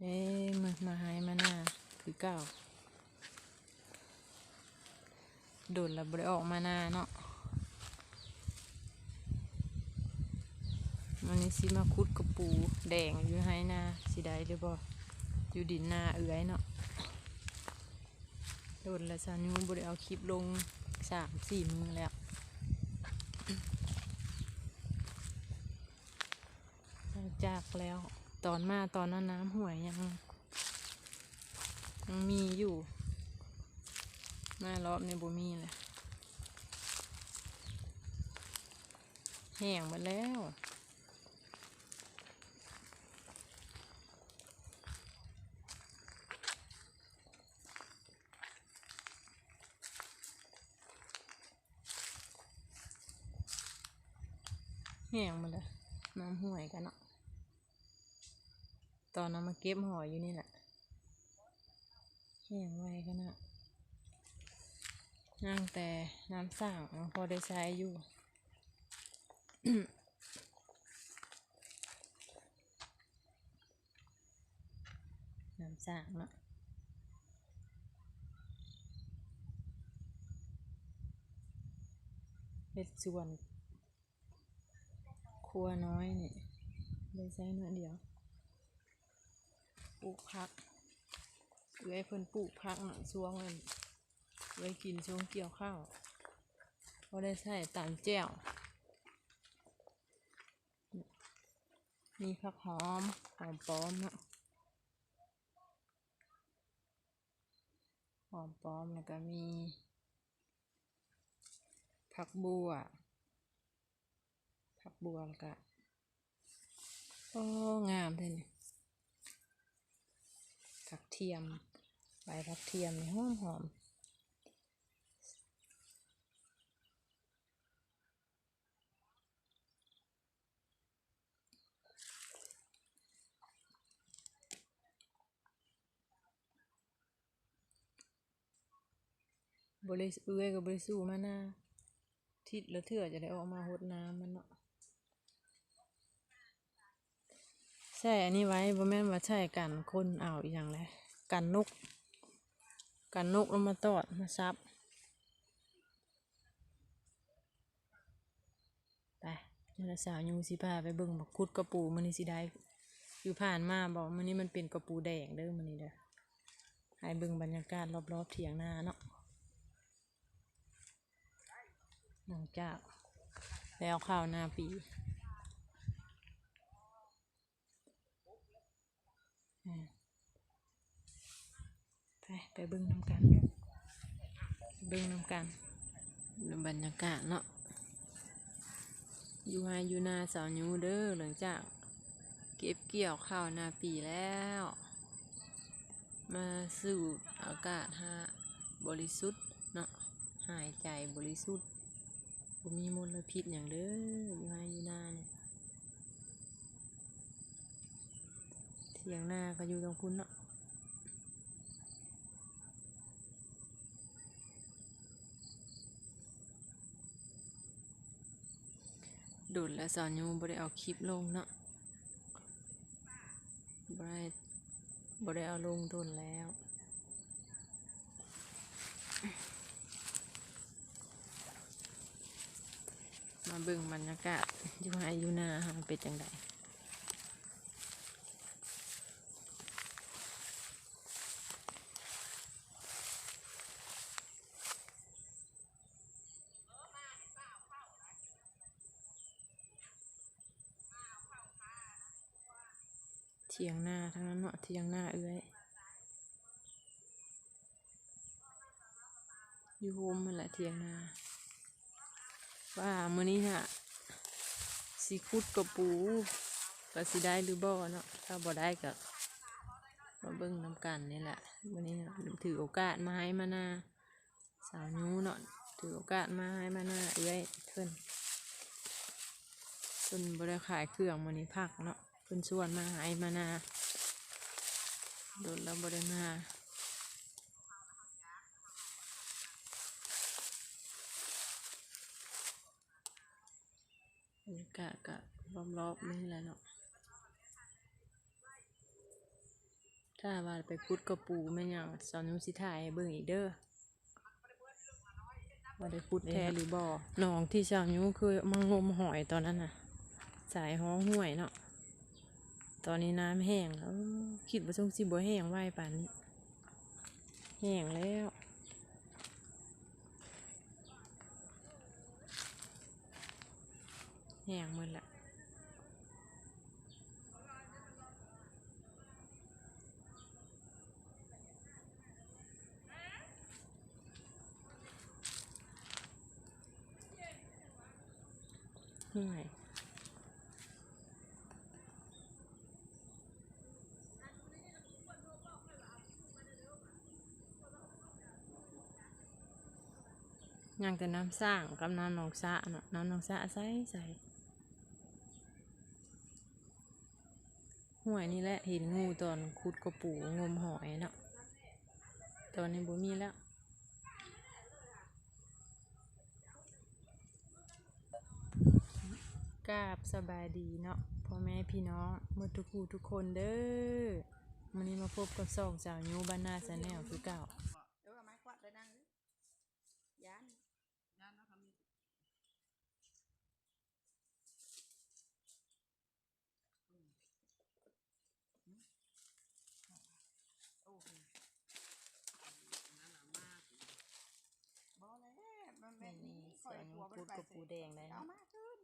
ເດ້ ມາ ມາໄຮ່ມານາຄືເກົ່າ. ດົນແລ້ວບໍ່ໄດ້ອອກມານາເນາະ. ມື້ນີ້ຊິມາຂຸດກະປູແດງຢູ່ໄຮ່ນາ ຊິໄດ້ຫຼືບໍ່ ຢູ່ດິນນາເອື້ອຍເນາະ. ດົນແລ້ວສາວຍູ້ບໍ່ໄດ້ເອົາຄລິບລົງສາມສີ່ມື້ແລ້ວ. ຫຼັງຈາກແລ້ວ ຕອນມາຕອນນັ້ນນ້ຳຫ້ວຍຍັງ ຍັງມີຢູ່ ມາລອບນີ້ບໍ່ມີແລ້ວ ແຫ້ງໝົດແລ້ວ. ແຫ້ງໝົດແລ້ວ ນ້ຳຫ້ວຍກະເນາະ. ຕອນເຮົາມາເກັບຫອຍຢູ່ນີ້ແຫຼະ ແຫ້ງໄວຂະໜາດ. ຍັງແຕ່ນ້ຳສ້າງຍັງພໍໄດ້ໃຊ້ຢູ່. ນ້ຳສ້າງເນາະ ເຮັດສວນຄົວນ້ອຍນີ້ ໄດ້ໃຊ້ໜ້ອຍດຽວ. ປູກຜັກ ເອື້ອຍເພິ່ນປູກຜັກເນາະ ຊ່ວງນັ້ນໄວ້ກິນ ຊ່ວງກ່ຽວເຂົ້າ ພໍໄດ້ໃຊ້ຕຳແຈ່ວ. ມີຜັກຫອມ ຫອມປ້ອມເນາະ ຫອມປ້ອມ ແລ້ວກະມີຜັກບົ່ວ ຜັກບົ່ວ ແລ້ວກະ ໂອ້ ງາມແທ້ນີ້ ຜັກທຽມ ໃບຜັກທຽມນີ້ຫອມໆ. ບໍ່ໄດ້ ເອື້ອຍກໍບໍ່ໄດ້ສູ້ມານາ ທິດລະເທື່ອຈະໄດ້ອອກມາຫົດນ້ຳມັນເນາະ. ໃສ່ອັນນີ້ໄວ້ ບໍ່ແມ່ນວ່າໃສ່ກັນຄົນເອົາອີ່ຫຍັງແຫຼະ ກັນນົກ ກັນນົກລງມາຕອດມາສັບ. ໄປ ເດີ ສາວຍູຊິພາໄປເບິ່ງວ່າຂຸດກະປູມື້ນີ້ຊິໄດ້ ຢູ່ຜ່ານມາບໍ່ ມື້ນີ້ມັນເປັນກະປູແດງເດີ ມື້ນີ້ເດີ. ໃຫ້ເບິ່ງບັນຍາກາດລອບໆຖຽງນາເນາະ ຫຼັງຈາກແລ້ວເຂົ້ານາປີ. ໄປ ໄປເບິ່ງນຳກັນ ເບິ່ງນຳກັນ ບັນຍາກາດເນາະ ຢູ່ໄຮ່ຢູ່ນາສາວຍູເດີ. ຫຼັງຈາກເກັບກ່ຽວເຂົ້ານາປີແລ້ວ ມາສູດອາກາດໃຫ້ບໍລິສຸດເນາະ ຫາຍໃຈບໍລິສຸດ ບໍ່ມີມົນລະພິດຫຍັງເດີ ຢູ່ໄຮ່ຢູ່ນານີ້. ຖຽງນາກໍຢູ່ທາງພຸ້ນເນາະ. ດົນແລ້ວສາວຍູບໍ່ໄດ້ເອົາຄລິບລົງເນາະ ບໍ່ໄດ້ ບໍ່ໄດ້ເອົາລົງດົນແລ້ວ. ມາເບິ່ງບັນຍາກາດຢູ່ໄຮ່ຢູ່ນາເຮົາເປັນຈັ່ງໃດ. ຖຽງນາທາງນັ້ນເນາະ ຖຽງນາເອື້ອຍ ຢູ່ໂຮມຫັ້ນແຫຼະຖຽງນາ. ວ່າມື້ນີ້ຫາຊິຂຸດກະປູ ວ່າຊິໄດ້ຫຼືບໍ່ເນາະ ຖ້າບໍ່ໄດ້ກໍມາເບິ່ງນຳກັນນີ້ແຫຼະ. ມື້ນີ້ຖືໂອກາດມາໄຮ່ມານາ ສາວຍູເນາະ ຖືໂອກາດມາໄຮ່ມານາເອື້ອຍເພິ່ນ ເພິ່ນບໍ່ໄດ້ຂາຍເຄື່ອງ ມື້ນີ້ພັກເນາະ ເພິ່ນຊວນມາໄຮ່ມານາ ດົນແລ້ວບໍ່ໄດ້ມາ. ບັນຍາກາດກະລອບໆນີ້ແຫຼະເນາະ. ຖ້າວ່າໄປຂຸດກະປູແມ່ນຫຍັງ ສາວຍູ້ຊິຖ່າຍໃຫ້ເບິ່ງອີກເດີ ວ່າໄດ້ຂຸດແທ້ຫຼືບໍ່. ໜອງທີ່ສາວຍູ້ເຄີຍມາງົມຫອຍຕອນນັ້ນນະ ສາຍຮ້ອງຫ້ວຍເນາະ. ຕອນນີ້ນ້ຳແຫ້ງແລ້ວ ເອີ ຄິດວ່າສົງຊິບໍ່ແຫ້ງໄວປານນີ້ ແຫ້ງແລ້ວ. ແຫ້ງໝົດລະ. ເມື່ອຍ. ຍັງແຕ່ນ້ຳສ້າງກັບນ້ຳໜອງສະເນາະ ນ້ຳໜອງສະໃສໆ. ຫ້ວຍນີ້ແຫຼະເຫັນງູຕອນຂຸດກະປູງົມຫອຍເນາະ ຕອນນີ້ບໍ່ມີແລ້ວ. ກາບສະບາຍດີເນາະ ພໍ່ແມ່ພີ່ນ້ອງໝົດທຸກຜູ້ທຸກຄົນເດີ. ມື້ນີ້ມາພົບກັບຊ່ອງສາວຍູ້ບ້ານນາແຊນແນວຄືເກົ່າ. ເອີ ເອົາໄມ້ກວາດໄປນັ່ງ ຢ້ານ ຢ້ານເນາະ ເຂົາມີ ອືມ ໂອ້ໂຫ ນັ້ນນະ ມາ ບໍ່ແລ້ວ ມັນແມ່ນ ນີ້ ຂ້ອຍ ສາວຍູ້ ກົວ ມັນ ຂຸດ ໄປ ກະປູແດງໄດ້ ເອົາ ເນາະ ມາຄືນ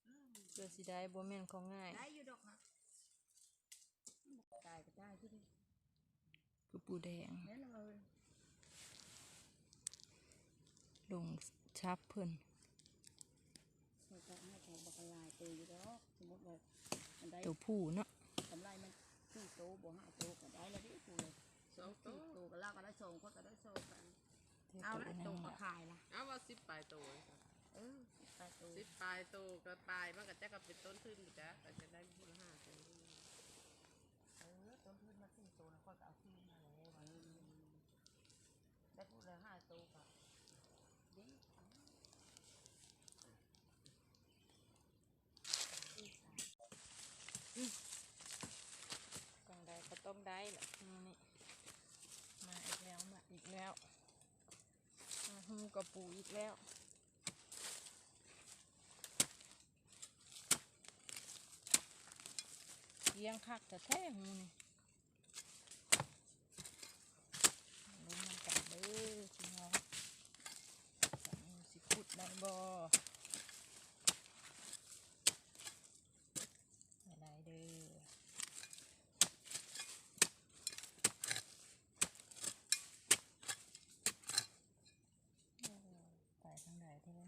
ອືມ ເພື່ອຊິໄດ້ ບໍ່ແມ່ນຂອງງ່າຍ ໄດ້ຢູ່ດອກ ຕາຍກໍຕາຍ ຄື ກະປູແດງ ແມ່ນແລ້ວ ລົງຊັບເພິ່ນ ເຂົາກໍໃຫ້ເຂົາບັກຫຼາຍໂຕຢູ່ດອກ ສົມມຸດວ່າ ອັນໃດ ໂຕຜູ້ເນາະ ກຳໄລມັນສີ່ໂຕ ບໍ່ ຫ້າໂຕກໍໄດ້ແລ້ວເດ້ ຜູ້ລະສອງໂຕ ສີ່ໂຕກໍລາວກໍໄດ້ສອງ ຂ້ອຍກໍໄດ້ສອງ ກໍເອົາລະ ໂຕກໍຂາຍລະ ເອົາວ່າສິບປາຍໂຕ ເອີ ສິບປາຍໂຕ ສິບປາຍໂຕກໍປາຍ ມັນກໍຈັກກໍເປັນຕົ້ນທຶນຢູ່ ຈັກກໍຈະໄດ້ຜູ້ລະຫ້າໂຕ ເອີ ຕົ້ນທຶນມາສີ່ໂຕນະ ຂ້ອຍກໍເອົາຄືນມາແລ້ວ ເອີ ໄດ້ຜູ້ລະຫ້າໂຕກໍດີ ຈັ່ງໃດກໍຕ້ອງໄດ້ແຫຼະ ມື້ນີ້ ມາອີກແລ້ວ ມາອີກແລ້ວ ຫາຮູກະປູອີກແລ້ວ. ລ້ຽງຄັກແທ້ໆ ໝູນີ້ ມາລຸ້ນນຳກັນເດີພີ່ນ້ອງ ວ່າໝູຊິຂຸດໄດ້ບໍ່ ໄດ້ເດີ. ໂອ້ ໄປທາງໃດແທ້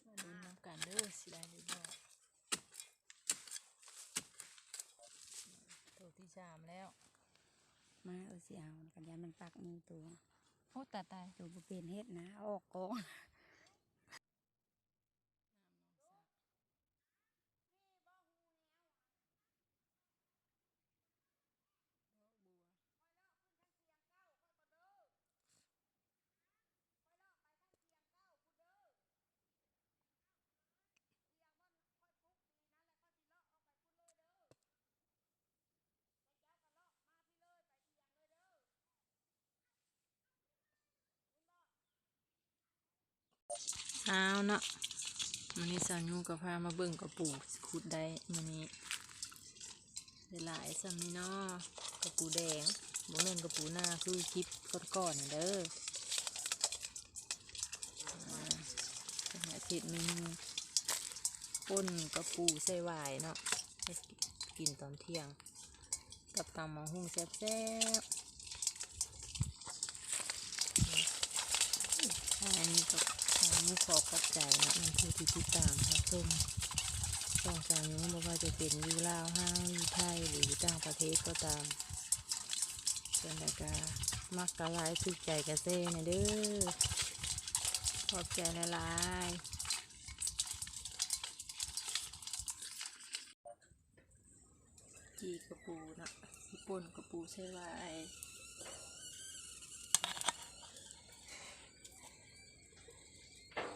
ມາລຸ້ນນຳກັນເດີ ຊິໄດ້ຫຼືບໍ່. ໂຕທີສາມແລ້ວ ມາ ເອີ ຊິເອົາ ຄັນຢ້ານມັນປັກມືຕົວ ໂອ້ ຕາຍໆ ໂຕບໍ່ເປັນເຮັດນະ ເອົາອອກກ່ອນ. ອ້າວເນາະ ມື້ນີ້ສາວຍູ້ກໍພາມາເບິ່ງກະປູ ຂຸດໄດ້ມື້ນີ້ ໄດ້ຫຼາຍສ່ຳນີ້ເນາະ ກະປູແດງ ບໍ່ແມ່ນກະປູນາຄືຄລິບກ່ອນໆນະເດີ. ອ່າ ເຮັດເມນູປົ່ນກະປູໃສ່ຫວາຍເນາະ ເຮັດກິນຕອນທ່ຽງ ກັບຕຳບັກຫຸ່ງແຊບໆ. ອັນນີ້ກໍ ສາວຍູ້ຂໍຂອບໃຈເນາະ ນຳຜູ້ທີ່ຕິດຕາມຮັບຊົມຊ່ອງສາວຍູ້ ບໍ່ວ່າຈະເປັນຢູ່ລາວເຮົາ ຢູ່ໄທ ຫຼື ຢູ່ຕ່າງປະເທດກໍຕາມ. ຈັ່ງໃດກໍມັກກໍໄລຄ໌ ຖືກໃຈກໍແຊແດ່ເດີ. ຂອບໃຈຫຼາຍໆ. ຈີ່ກະປູເນາະ ຊິປົ່ນກະປູໃສ່ຫວາຍ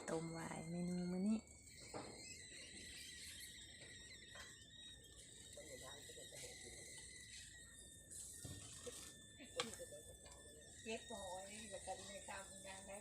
ຕົ້ມຫວາຍເມນູມື້ນີ້.